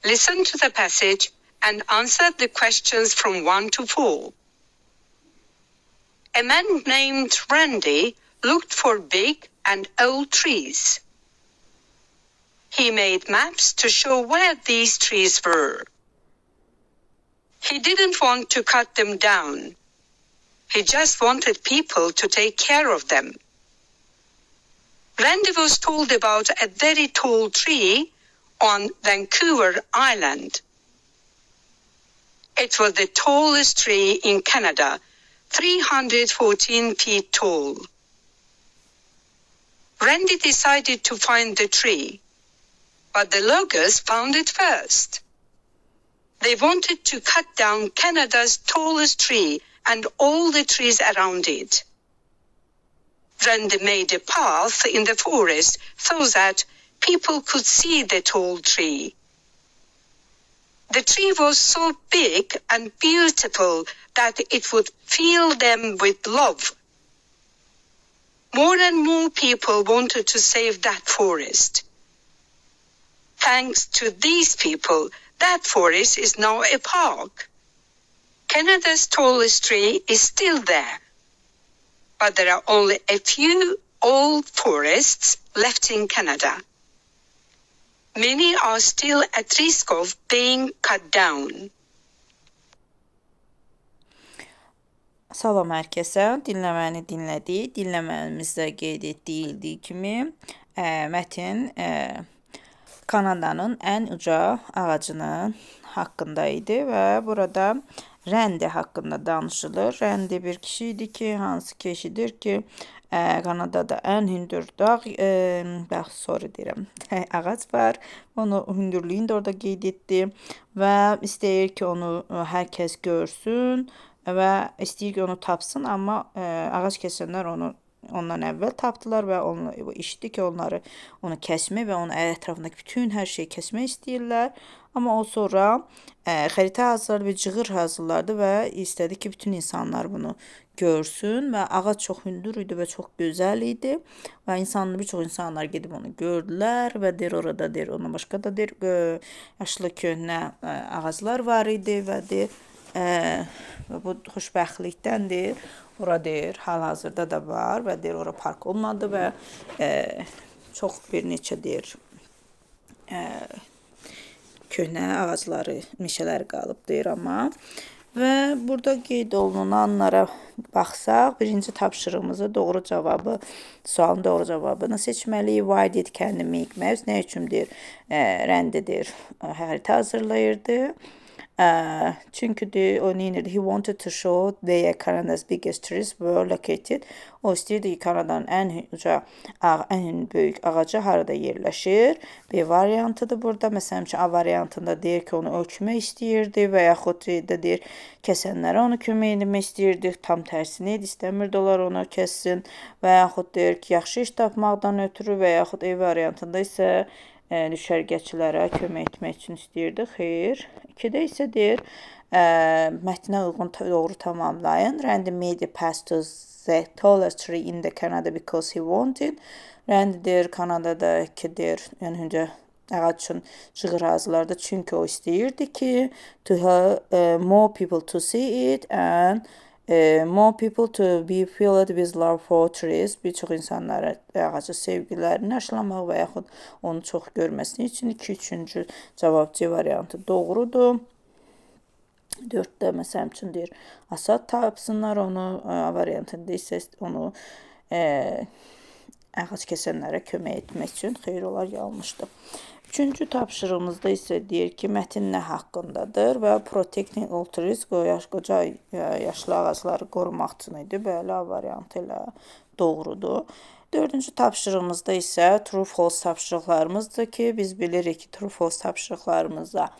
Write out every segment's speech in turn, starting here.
Listen to the passage and answer the questions from 1 to 4. A man named Randy looked for big and old trees. He made maps to show where these trees were. He didn't want to cut them down. He just wanted people to take care of them. Randy was told about a very tall tree on Vancouver Island. It was the tallest tree in Canada, 314 feet tall. Randy decided to find the tree, but the loggers found it first. They wanted to cut down Canada's tallest tree and all the trees around it. Randy made a path in the forest so that people could see the tall tree. The tree was so big and beautiful that it would fill them with love. More and more people wanted to save that forest. Thanks to these people, that forest is now a park. Canada's tallest tree is still there, but there are only a few old forests left in Canada. Many are still at risk of being cut down. Salam hər kəsə. Dinləməni dinlədik. Dinləməmizdə qeyd etdiyi kimi, mətin Kanadanın ən uca ağacının haqqında idi və burada Rəndi haqqında danışılır. Rəndi bir kişi idi ki, hansı ki eşidir ki, Kanadada ən hündür dağ, bax, sorry deyirəm, ağac var. Onu hündürlüyünü də orada qeyd etdi və istəyir ki, onu hər kəs görsün və istəyir ki, onu tapsın, amma ağac kəsənlər onu ondan əvvəl tapdılar və onu eşitdi ki, onları onu kəsmək və onun ətrafındakı bütün hər şeyi kəsmək istəyirlər. Amma o sonra xəritə hazırladı və cığır hazırladı və istədi ki, bütün insanlar bunu görsün və ağac çox hündür idi və çox gözəl idi və insanlar, bir çox insanlar gedib onu gördülər və deyir orada deyir ondan başqa da deyir yaşlı köhnə ağaclar var idi və deyir və bu xoşbəxtlikdən deyir ora deyir hal-hazırda da var və deyir ora park olmadı və çox bir neçə deyir köhnə ağacları, meşələri qalıb deyir amma. Və burada qeyd olunanlara baxsaq, birinci tapşırığımızı doğru cavabı, sualın doğru cavabını seçməliyik. Why did Candy make maps? Nə üçün deyir, Randy deyir, xəritə hazırlayırdı. Çünki deyir, o nə edirdi? He wanted to show where Canada's biggest trees were located. O istəyirdi ki, Kanadanın ən uca, ən böyük ağacı harada yerləşir? B variantıdır burada. Məsələn üçün, A variantında deyir ki, onu ölçmək istəyirdi və yaxud da deyir, kəsənlərə onu kömək etmək istəyirdi. Tam tərsini idi, istəmirdi onlar onu kəssin və yaxud deyir ki, yaxşı iş tapmaqdan ötürü və yaxud E variantında isə düşərgəçilərə kömək etmək üçün istəyirdi. Xeyr. 2-də isə deyir, mətnə uyğun doğru tamamlayın. Randy made a path to the tallest tree in the Canada because he wanted. Randy deyir, Kanadadakı deyir, yəni hündür ağac üçün cığır hazırlardı. Çünki o istəyirdi ki, to have more people to see it and more people to be filled with love for trees. Bir çox insanlara ağaca sevgilərini aşılamaq və yaxud onu çox görməsini üçün 2, 3-cü cavab C variantı doğrudur. 4-də məsələn üçün deyir, asad tapsınlar onu, A variantında isə onu ağac kəsənlərə kömək etmək üçün xeyr, olar yanlışdır. Üçüncü tapşırığımızda isə deyir ki, mətin nə haqqındadır və protecting old trees, qoca yaşlı ağacları qorumaq üçün idi. Bəli, A variantı elə doğrudur. Dördüncü tapşırığımızda isə true false tapşırıqlarımızdır ki, biz bilirik ki, true false tapşırıqlarımızda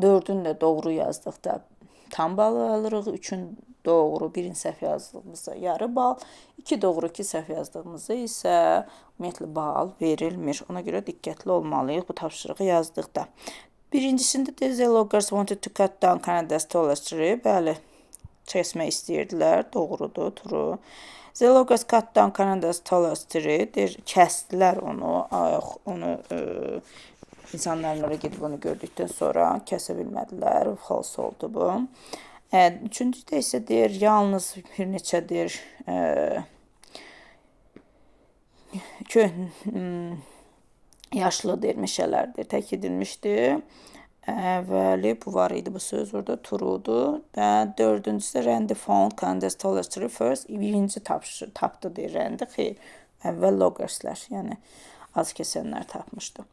dördünü də doğru yazdıqda tam bal alırıq, üçün doğru, birini səhv yazdığımızda yarı bal, 2 doğru, 2 səhv yazdığımızda isə ümumiyyətlə bal verilmir. Ona görə diqqətli olmalıyıq bu tapşırığı yazdıqda. Birincisində də the loggers wanted to cut down Canada's tallest tree. Bəli, kəsmək istəyirdilər. Doğrudur, true. The loggers cut down Canada's tallest tree. Deyir, kəsdilər onu, onu İnsanların oraya gedib onu gördükdən sonra kəsə bilmədilər. False oldu bu. Üçüncüdə isə deyir, yalnız bir neçə deyir, yaşlı deyir, meşələrdir, tək edilmişdi. Əvvəli bu var idi, bu söz orada true'dur. Və dördüncüsü Randy found Canada's tallest tree first. Birinci tapdı deyir Randy. Xeyr, əvvəl loggerslər, yəni az kəsənlər tapmışdı.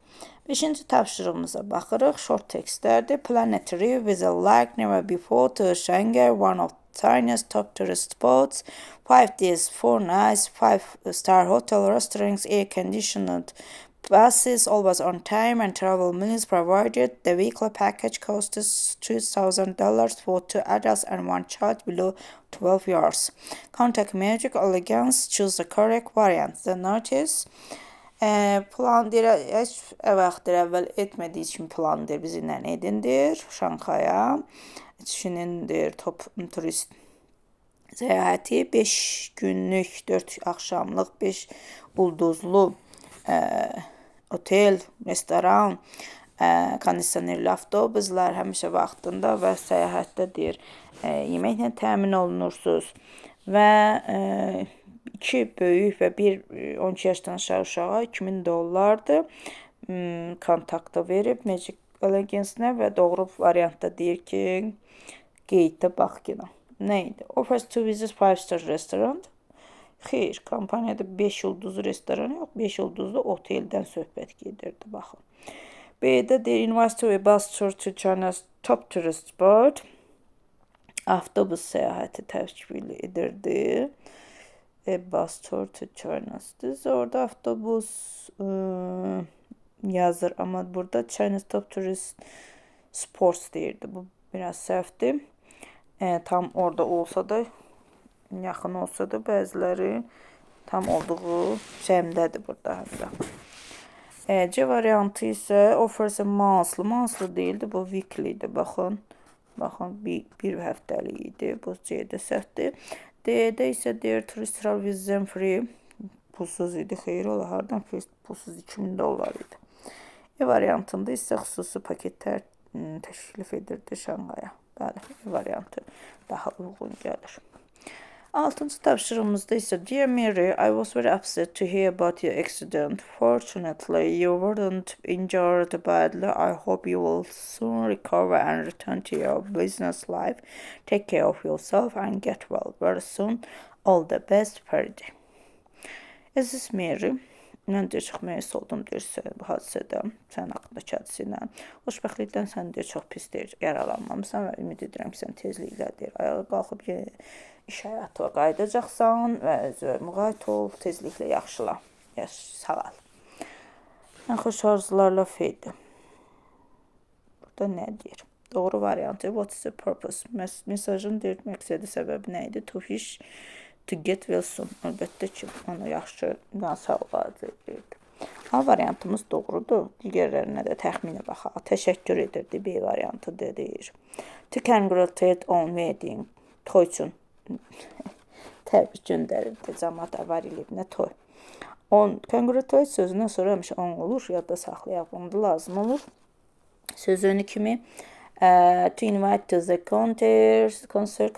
Beşinci tapşırığımıza baxırıq. Short tekstlərdir. Planetary with a like never before to Shanghai, one of China's top tourist spots. 5 days, 4 nights, 5-star hotel, restaurants, air-conditioned buses, always on time, and travel meals provided. The weekly package costs $2,000 for 2 adults and 1 child below 12 years. Contact Magic Elegance, choose the correct variant. The notice. Plan deyir, heç vaxt əvvəl etmədiyi kimi plan deyir, bizimlə edindir Şanxaya. Çinindir top turist səyahəti 5 günlük, 4 axşamlıq, 5 ulduzlu otel, restoran, kondisionerli avtobuslar həmişə vaxtında və səyahətdə deyir, yeməklə təmin olunursunuz və 2 böyük və bir 12 yaşdan aşağı uşağa $2000-dır. Kontakta verib Magic Elegance-nə və doğru variantda deyir ki, qeyddə bax yenə. Nə idi? Offers to visit 5-star restaurant. Xeyr, kompaniyada 5 ulduzlu restoran yox, 5 ulduzlu oteldən söhbət gedirdi, baxın. B-də deyir, invites to a bus tour to China's top tourist spot. Avtobus səyahəti təşkil edirdi. A bus tour to China's. Düz orada avtobus yazır, amma burada China's top tourist sports deyirdi. Bu biraz səhvdir. Tam orada olsa da, yaxın olsa da bəziləri tam olduğu cəmdədir burada həm də. C variantı isə offers a monthly. Monthly deyildi, bu weekly idi. Baxın, baxın bir həftəlik idi. Bu C-də səhvdir. D-də isə deyir tourist travel with them free. Pulsuz idi. Xeyr ola, hardan pulsuz $2000 idi. E variantında isə xüsusi paketlər təklif edirdi Şanxaya. Bəli, E variantı daha uyğun gəlir. Altıncı tapşırığımızda isə Dear Mary, I was very upset to hear about your accident. Fortunately, you weren't injured badly. I hope you will soon recover and return to your business life. Take care of yourself and get well very soon. All the best, Ferdi. Əziz Mary, mən deyir, çox məyus oldum deyir, bu hadisədə, sənin haqqındakı hadisə ilə. Xoşbəxtlikdən sən deyir, çox pis deyir, yaralanmamısan və ümid edirəm ki, sən tezliklə deyir, ayağa qalxıb iş həyatına qayıdacaqsan və özünə müğayət ol, tezliklə yaxşıla, sağal. Ən xoş arzularla Feydi. Burada nə deyir? Doğru variantı, what is the purpose? Mesajın deyir, məqsədi, səbəbi nə idi? To fish, to get well soon. Əlbəttə ki, onu yaxşı sağ edirdi. A variantımız doğrudur. Digərlərinə də təxminə baxaq. Təşəkkür edirdi. B variantı deyir. To congratulate on wedding. Toy üçün təbrik göndərirdi. Camaat avar eləyib, nə toy. On, congratulate sözündən sonra həmişə on olur. Yadda saxlayaq. Onda lazım olur. Söz önü kimi. To invite to the concert,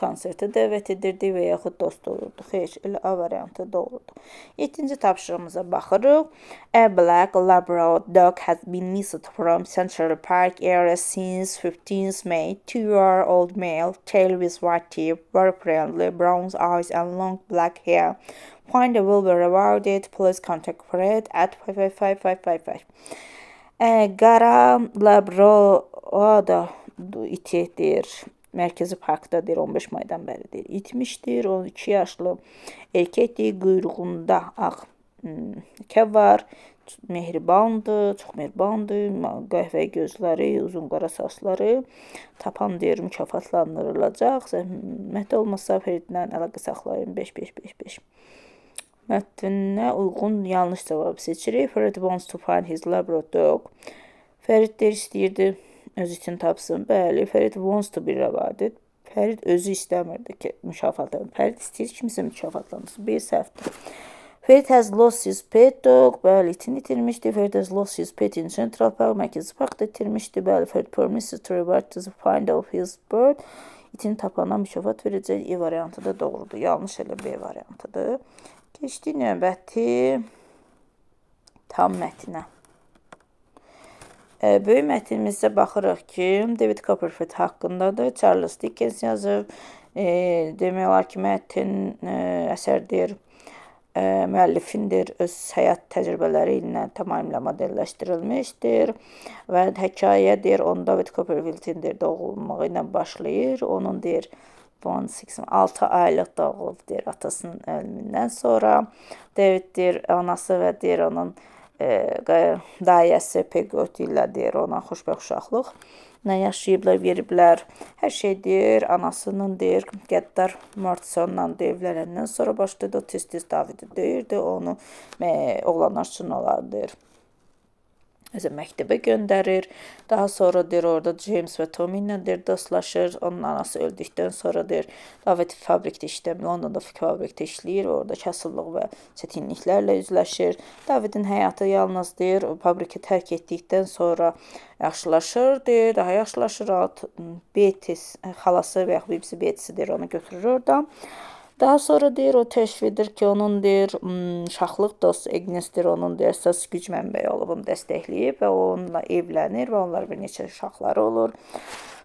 konsertə dəvət edirdi və yaxud dost olurdu. Xeyr, elə A variantı doğrudur. Yeddinci tapşırığımıza baxırıq. A black Labrador dog has been missed from Central Park area since 15th May. 2-year-old male, tail with white tip, very friendly, brown eyes and long black hair. Finder will be rewarded. Please contact Fred at 555 555. Qara Labrador iti deyir, Mərkəzi Parkda deyir, 15 maydan bəri deyir, itmişdir. 12 yaşlı erkəkdir, quyruğunda ağ ləkə var, mehribandır, çox mehribandır, qəhvəyi gözləri, uzun qara saçları. Tapan deyir, mükafatlandırılacaq. Zəhmət olmasa Fredlə əlaqə saxlayın. 5-5-5-5. Mətninə uyğun yanlış cavabı seçirik. Fred wants to find his Labrador dog. Fərid deyir, istəyirdi öz itini tapsın. Bəli, Fərid wants to be rewarded. Fərid özü istəmirdi ki, mükafatlansın. Fərid istəyir kimsə mükafatlansın. B səhvdir. Ferit has lost his pet dog. Bəli, itini itirmişdi. Ferit has lost his pet in Central Park. Mərkəzi parkda itirmişdi. Bəli, Ferit promises to reward the find of his bird. İtini tapana mükafat verəcək. E variantı da doğrudur. Yanlış elə B variantıdır. Keçdik növbəti tam mətinə. Böyük mətnimizdə baxırıq ki, David Copperfield haqqındadır. Charles Dickens yazıb. Demək olar ki, mətn əsərdir, müəllifindir, öz həyat təcrübələri ilə tamamilə modelləşdirilmişdir və hekayə deyir, onun David Copperfieldin deyir, doğulmağı ilə başlayır. Onun deyir, 6 aylıq doğulub deyir atasının ölümündən sonra. David deyir, anası və deyir onun dayəsi Pegoti ilə deyir ona xoşbəxt uşaqlıq nə yaşayıblar, veriblər. Hər şey deyir, anasının deyir, qəddar Mortisonla evlənəndən sonra başladı. O tez-tez Davidi döyürdü, onu oğlanlar üçün olar deyir. Özü məktəbə göndərir. Daha sonra deyir orada James və Tommy ilə deyir dostlaşır. Onun anası öldükdən sonra deyir David fabrikdə işləmir, Londonda fabrikdə işləyir. Orada kasıblıq və çətinliklərlə üzləşir. Davidin həyatı yalnız deyir fabriki tərk etdikdən sonra yaxşılaşır, deyir, daha yaxşılaşır. Betis xalası və yaxud bibisi Betisi deyir onu götürür oradan. Daha sonra deyir o kəşf edir ki, onun deyir uşaqlıq dostu Agnes deyir onun deyir əsas güc mənbəyi olub, onu dəstəkləyib və onunla evlənir və onlar bir neçə uşaqları olur.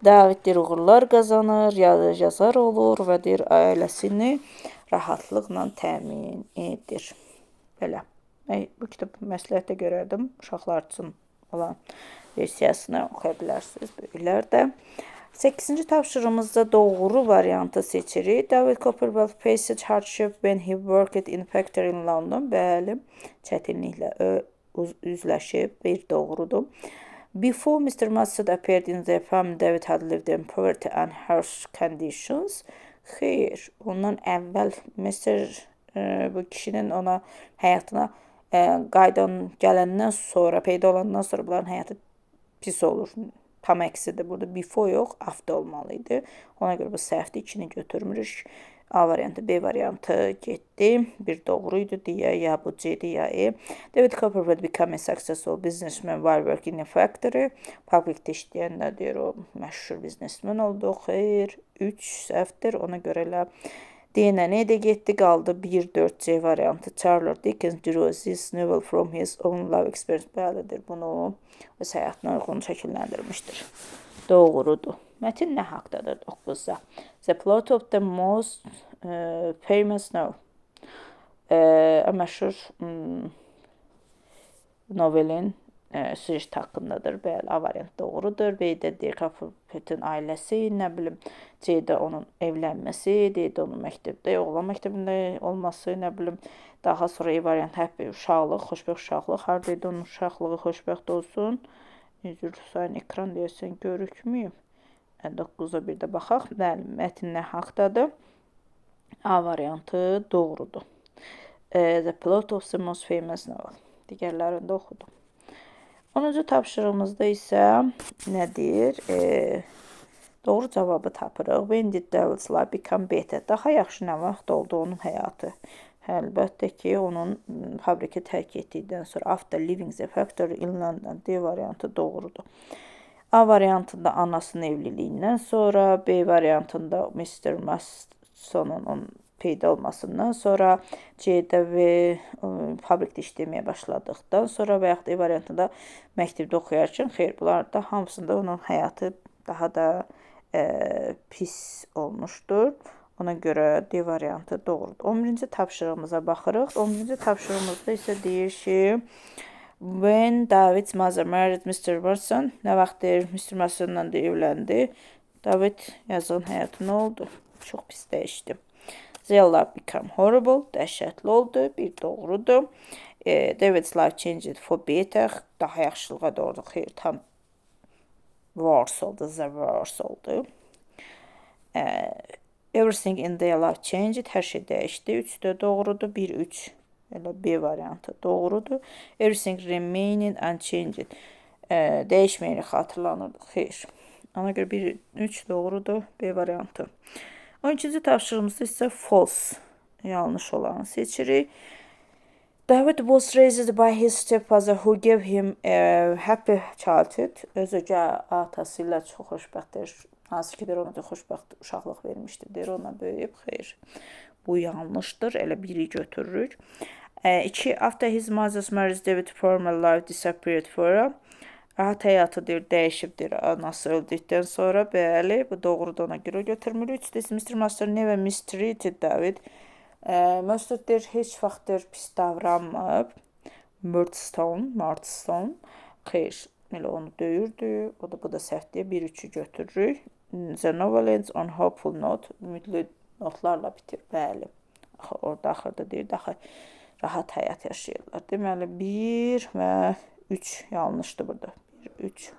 David deyir uğurlar qazanır, yazar olur və deyir ailəsini rahatlıqla təmin edir. Belə. Mən bu kitab məsləhət də görərdim uşaqlar üçün olan versiyasını oxuya bilərsiniz böyüklər də. 8-ci tapşırığımızda doğru variantı seçirik. David Copperfield faced hardship when he worked in factory in London. Bəli, çətinliklə üzləşib. Bir doğrudur. Before Mr. Mansfield appeared in the family, David had lived in poverty and harsh conditions. Xeyr, ondan əvvəl Mr. Bu kişinin ona həyatına qaydan gələndən sonra, peyda olandan sonra bunların həyatı pis olur. Tam əksidir. Burada before yox, after olmalı idi. Ona görə bu səhvdir. 2-ni götürmürük. A variantı, B variantı getdi. Bir doğru idi deyə ya bu C-dir ya E. David Copperfield became a successful businessman while working in a factory. Fabrikdə işləyəndə deyir o məşhur biznesmen oldu. Xeyr, 3 səhvdir. Ona görə elə D ilə E də getdi, qaldı 1, 4 C variantı. Charles Dickens drew this novel from his own life experience. Bəlidir, bunu öz həyatına uyğun şəkilləndirmişdir. Doğrudur. Mətin nə haqdadır 9-da? The plot of the most famous novel. Məşhur novelin süjet haqqındadır. Bəli, A variantı doğrudur. B-də deyir Copperfield'in ailəsi, nə bilim, C-də onun evlənməsi, D-də onun məktəbdə, oğlan məktəbində olması, nə bilim, daha sonra E variantı həp uşaqlıq, xoşbəxt uşaqlıq. Harada onun uşaqlığı xoşbəxt olsun? Üzr sayın, ekran deyəsən görükməyib. 9-da bir də baxaq. Bəli, mətn nə haqdadır? A variantı doğrudur. The plot of the most famous novel. Digərlərini də oxudum. 10-cu tapşırığımızda isə nə deyir? Doğru cavabı tapırıq. When did David's life become better? Daha yaxşı nə vaxt oldu onun həyatı? Əlbəttə ki, onun fabriki tərk etdikdən sonra after leaving the factory in London. D variantı doğrudur. A variantında anasının evliliyindən sonra, B variantında Mr. Mason'un onun peyda olmasından sonra, C-də və fabrikdə işləməyə başladıqdan sonra və yaxud E variantında məktəbdə oxuyarkən, xeyr, bunlar da hamısında onun həyatı daha da pis olmuşdur. Ona görə D variantı doğrudur. 11-ci tapşırığımıza baxırıq. 11-ci tapşırığımızda isə deyir ki, when David's mother married Mr. Watson, nə vaxt deyir Mr. Masonla da evləndi, David yazığın həyatı nə oldu? Çox pis dəyişdi. Their life became horrible, dəhşətli oldu, bir doğrudur. David's life changed for better, daha yaxşılığa doğru, xeyr, tam worse oldu, the worse oldu. Everything in their life changed, hər şey dəyişdi. 3 də doğrudur, 1, 3. Elə B variantı doğrudur. Everything remaining unchanged. Dəyişməyərək xatırlanırdı. Xeyr. Ona görə 1, 3 doğrudur. B variantı. 12-ci tapşırığımızda isə false, yanlış olanı seçirik. David was raised by his stepfather who gave him a happy childhood. Öz ögə atası ilə çox xoşbəxtdir. Hansı ki, deyir, ona da xoşbəxt uşaqlıq vermişdi. Deyir, onunla böyüyüb. Xeyr, bu yanlışdır. Elə biri götürürük. 2. After his mother's marriage, David former life disappeared for a. Rahat həyatı deyir, dəyişibdir anası öldükdən sonra. Bəli, bu doğrudur, ona görə götürmürük. 3. Mr. Master never mistreated David. Master deyir, heç vaxt deyir, pis davranmıb. Murdstone. Xeyr, elə onu döyürdü. O da, bu da səhvdir. 1-3-ü götürürük. The novel ends on hopeful note. Ümidli notlarla bitir. Bəli. Axı, orada axırda deyir, axı, rahat həyat yaşayırlar. Deməli, 1 və 3 yanlışdır burada. 1, 3.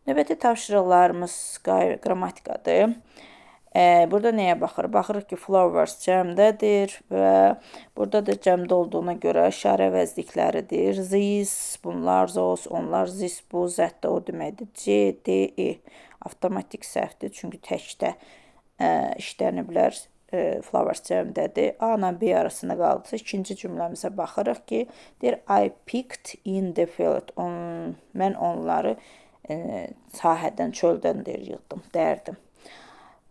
Növbəti tapşırıqlarımız qrammatikadır. Burada nəyə baxırıq? Baxırıq ki, flowers cəmdədir və burada da cəmdə olduğuna görə işarə əvəzlikləridir. This, bunlar, those, onlar, this, bu, that də o deməkdir. C, D, E avtomatik səhvdir. Çünki təkdə işləniblər. Flowers cəmdədir. A ilə B arasında qalıbsa, ikinci cümləmizə baxırıq ki, deyir, I picked in the field. Mən onları sahədən, çöldən deyir, yığdım, dərdim.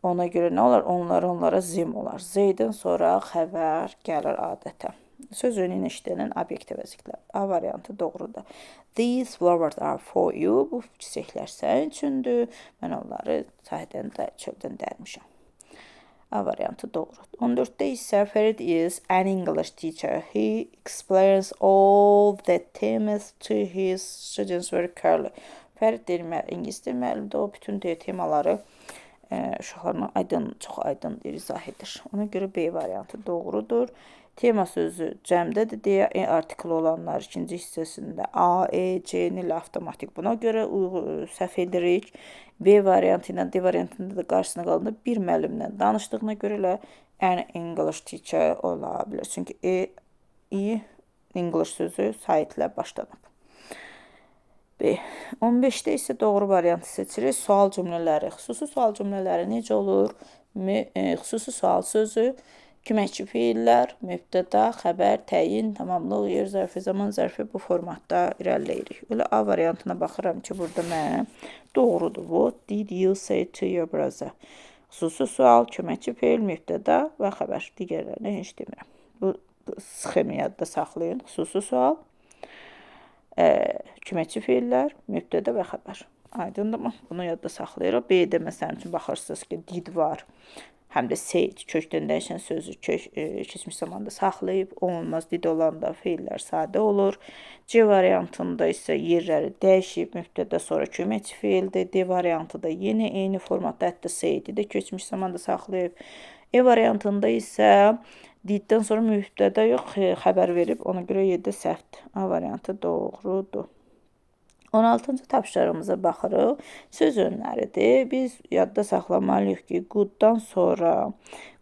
Ona görə nə olar? Onlar onlara zim olar. Z-dən sonra xəbər gəlir adətən. Söz önü ilə işlənən obyekt əvəzliklər. A variantı doğrudur. These flowers are for you. Bu çiçəklər sənin üçündür. Mən onları sahədən də, çöldən dərmişəm. A variantı doğru. 14-də isə Ferid is an English teacher. He explains all the themes to his students very clearly. Fərid deyir, ingilis dili müəllimidir. O bütün deyir, temaları uşaqlarına aydın, çox aydın deyir, izah edir. Ona görə B variantı doğrudur. Tema sözü cəmdədir deyə E artiklı olanlar ikinci hissəsində A, E, C-ni ilə avtomatik buna görə səhv edirik. B variantı ilə D variantında da qarşısına qalanda bir müəllimlə danışdığına görə elə an English teacher ola bilər. Çünki E, I English sözü saytla başlanıb. B. 15-də isə doğru variantı seçirik. Sual cümlələri. Xüsusi sual cümlələri necə olur? Xüsusi sual sözü, köməkçi feillər, mübtəda, xəbər, təyin, tamamlıq, yer zərfi, zaman zərfi bu formatda irəliləyirik. Elə A variantına baxıram ki, burada mən doğrudur. What did you say to your brother? Xüsusi sual, köməkçi feil, mübtəda və xəbər. Digərlərini heç demirəm. Bu sxemi yadda saxlayın. Xüsusi sual, köməkçi feillər, mübtəda və xəbər. Aydındırmı? Bunu yadda saxlayırıq. B-də məsələn üçün baxırsınız ki, did var. Həm də said kökdən dəyişən sözü keçmiş zamanda saxlayıb. Olmaz. Did olanda feillər sadə olur. C variantında isə yerləri dəyişib. Mübtəda sonra köməkçi feildir. D variantı da yenə eyni formatda, hətta said-i də keçmiş zamanda saxlayıb. E variantında isə diddən sonra mübtəda yox, xəbər verib. Ona görə yerdə səhvdir. A variantı doğrudur. 16-cı tapşırığımıza baxırıq. Söz önləridir. Biz yadda saxlamalıyıq ki, good-dan sonra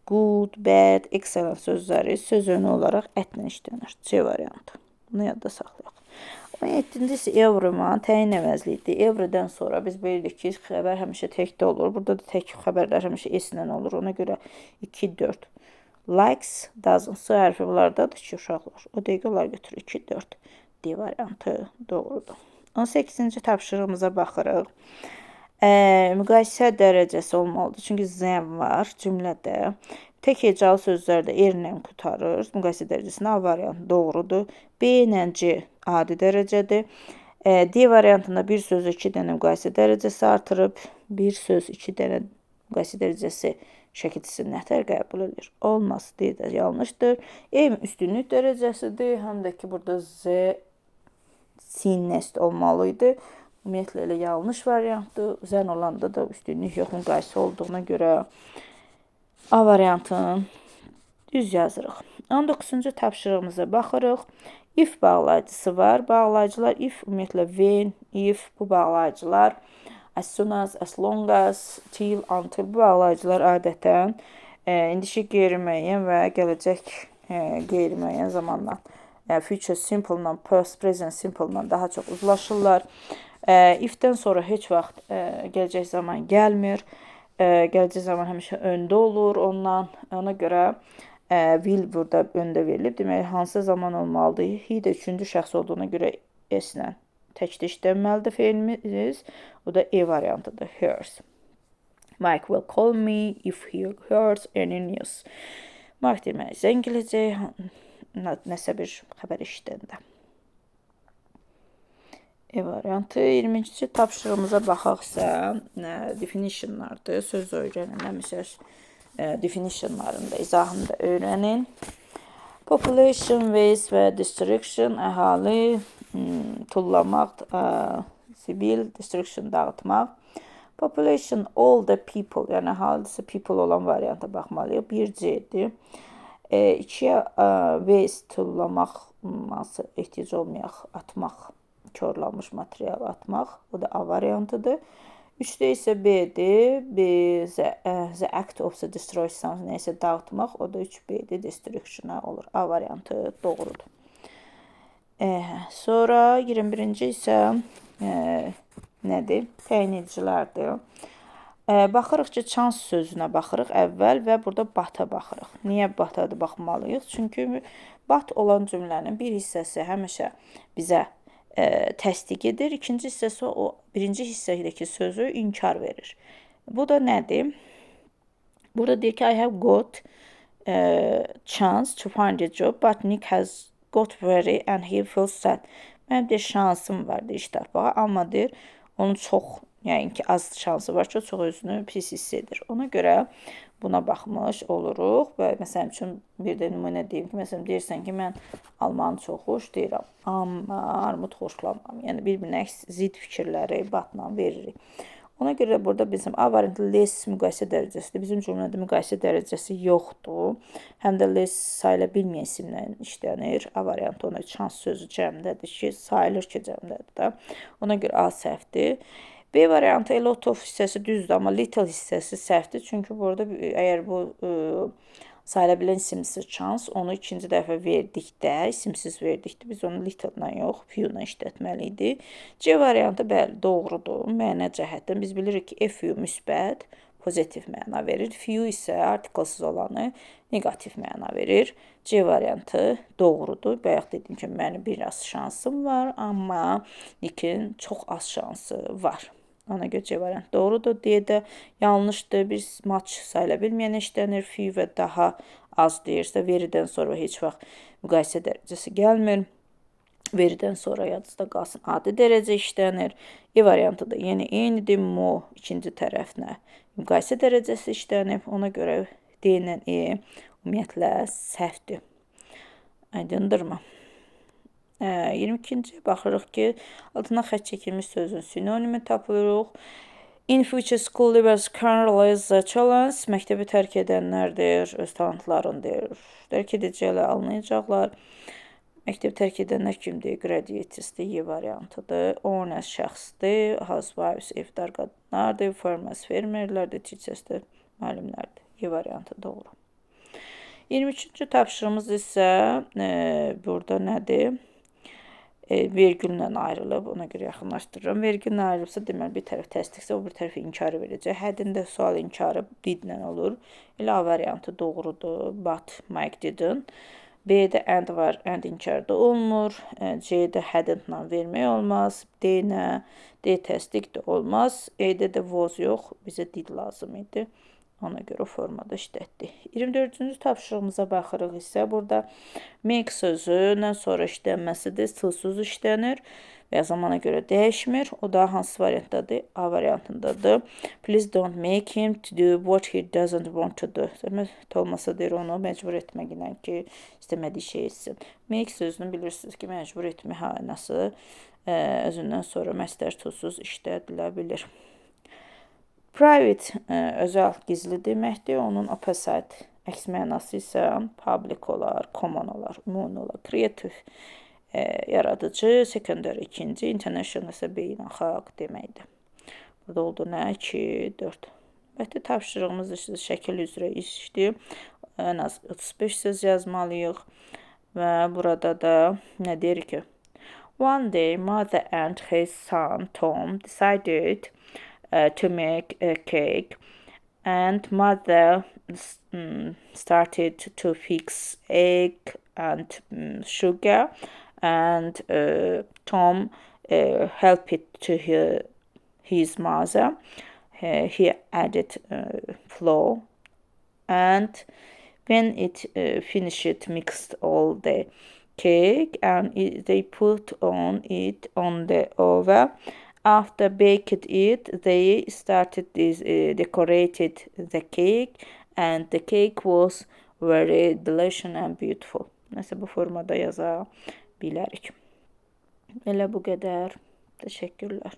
good, bad, excellent sözləri söz önü olaraq ətlə işlənir. C variantı. Bunu yadda saxlayaq. 17-ci isə everyone təyin əvəzliyidir. Everydən sonra biz bilirik ki, xəbər həmişə təkdə olur. Burada da tək xəbərlər həmişə S ilə olur. Ona görə 2, 4. Likes, doesn't. S hərfi bunlardadır ki, uşaqlar. O dəqiqə onlar götürür. 2, 4. D variantı doğrudur. 18-ci tapşırığımıza baxırıq. Müqayisə dərəcəsi olmalıdır. Çünki zəm var cümlədə. Tək hecalı sözlərdə R ilə qurtarır. Müqayisə dərəcəsində A variantı doğrudur. B ilə C adi dərəcədir. D variantında bir sözü 2 dənə müqayisə dərəcəsi artırıb. Bir söz 2 dənə müqayisə dərəcəsi şəkilçisi nətər qəbul edir? Olmaz. D də yanlışdır. E üstünlük dərəcəsidir. Həm də ki, burada Z sin nest olmalı idi. Ümumiyyətlə elə yanlış variantdır. Zən olanda da üstünlük yox, müqayisə olduğuna görə A variantını düz yazırıq. 19-cu tapşırığımıza baxırıq. If bağlayıcısı var. Bağlayıcılar if, ümumiyyətlə when, if bu bağlayıcılar as soon as long as, till, until bu bağlayıcılar adətən indiki qeyri-müəyyən və gələcək qeyri-müəyyən zamandan, yəni future simple-la, past present simple-la daha çox uzlaşırlar. If-dən sonra heç vaxt gələcək zaman gəlmir. Gələcək zaman həmişə öndə olur ondan. Ona görə Will burada öndə verilib. Deməli, hansı zaman olmalıdır? He də üçüncü şəxs olduğuna görə S-lə təkdə işlənməlidir feilimiz. O da E variantıdır. Hears. Mike will call me if he hears any news. Mike deməli zəng eləyəcək nəsə bir xəbər eşidəndə. E variantı. 22-ci tapşırığımıza baxaqsa, definitionlardır. Söz öyrənin, həmişə definitionlarını da, izahını da öyrənin. Population, waste və destruction, əhali, tullamaq, zibil, destruction dağıtmaq. Population, all the people, yəni əhalidirsə people olan varianta baxmalıyıq. 1C-dir. 2-yə waste tullamaq, hansı ehtiyac olmayaq, atmaq, korlanmış material atmaq. O da A variantıdır. 3-də isə B-dir. B, the act of the destroy something, nəyisə dağıtmaq. O da 3B-dir, destruction-a olur. A variantı doğrudur. Sonra 21-ci isə nədir? Təyin edicilərdir. Baxırıq ki, chance sözünə baxırıq əvvəl və burada but-a baxırıq. Niyə but-a baxmalıyıq? Çünki but olan cümlənin bir hissəsi həmişə bizə təsdiq edir. İkinci hissəsi o birinci hissədəki sözü inkar verir. Bu da nədir? Burada deyir ki, I have got chance to find a job, but Nick has got very and he feels sad. Mənim deyir şansım var deyir iş tapmağa, amma deyir onun çox, yəni ki, az şansı var ki, o çox özünü pis hiss edir. Ona görə buna baxmış oluruq və məsəl üçün bir də nümunə deyim ki, məsələn deyirsən ki, mən almanı çox xoşlayıram, amma armud xoşlamıram. Yəni bir-birinə zidd fikirləri but-la veririk. Ona görə burada bizim A variantı less müqayisə dərəcəsidir. Bizim cümlədə müqayisə dərəcəsi yoxdur. Həm də less sayıla bilməyən isimlə işlənir. A variantı ona chance sözü cəmdədir ki, sayılır ki, cəmdədir də. Ona görə A səhvdir. B variantı a lot of hissəsi düzdür, amma little hissəsi səhvdir. Çünki burada əgər bu sayıla bilən isimsiz chance, onu ikinci dəfə verdikdə, isimsiz verdikdə biz onu little-la yox, few-la işlətməli idik. C variantı bəli, doğrudur. Məna cəhətdən biz bilirik ki, a few müsbət, pozitiv məna verir. Few isə artiklsız olanı neqativ məna verir. C variantı doğrudur. Bayaq dediyim kimi mənim biraz şansım var, amma Nick'in çox az şansı var. Ona görə C variantı doğrudur. D də yanlışdır. Bir much sayıla bilməyən işlənir. Few və daha az deyirsə, verydən sonra heç vaxt müqayisə dərəcəsi gəlmir. Verydən sonra yadınızda qalsın, adi dərəcə işlənir. E variantı da yenə eynidir. More ikinci tərəfinə müqayisə dərəcəsi işlənib. Ona görə D ilə E ümumiyyətlə səhvdir. Aydındırmı? 22-ci baxırıq ki, altına xətt çəkilmiş sözün sinonimi tapırıq. In future school leavers can realize the challenge. Məktəbi tərk edənlərdir, öz talantlarını deyir. Dərk edəcəklər, anlayacaqlar. Məktəbi tərk edənlər kimdir? Graduatesdir, Y variantıdır. Owners şəxsdir, housewives evdar qadınlardır, farmers fermerlərdir, teachersdir, müəllimlərdir. Y variantı doğru. 23-cü tapşırığımız isə burada nədir? Vergüllə ayrılıb, ona görə yaxınlaşdırıram. Vergüllə ayrılıbsa, deməli, bir tərəf təsdiqsə, o bir tərəf inkarı verəcək. Hədində sual inkarı did-lə olur. Elə A variantı doğrudur. But Mike didn't. B-də and var, and inkarda olmur. C-də hadn't-la vermək olmaz. D-nə, D təsdiq də olmaz. E-də də was yox, bizə did lazım idi. Ona görə o formada işlətdik. 24-cü tapşırığımıza baxırıq isə burada make sözündən sonra işlənməsidir, to-suz işlənir və ya zamana görə dəyişmir. O da hansı variantdadır? A variantındadır. Please don't make him to do what he doesn't want to do. Zəhmət olmasa deyir onu məcbur etməklə ki, istəmədiyi şey etsin. Make sözünü bilirsiniz ki, məcbur etmə mənası özündən sonra məstər to-suz işlədilə bilir. Private özəl, gizli deməkdir. Onun opposite əks mənası isə public olar, common olar, ümumi olar. Creative yaradıcı, secondary ikinci, international isə beynəlxalq deməkdir. Burada oldu nə? 2, 4. Növbəti tapşırığımız isə şəkil üzrə işdir. Ən az 35 söz yazmalıyıq. Və burada da nə deyir ki? One day mother and his son Tom decided to make a cake and mother started to fix egg and sugar, and Tom helped it to his mother. He added flour, and when it finished, mixed all the cake, and they put on it on the oven. After baked it, they started this decorated the cake, and the cake was very delicious and beautiful. Nəsə bu formada yaza bilərik. Elə bu qədər. Təşəkkürlər.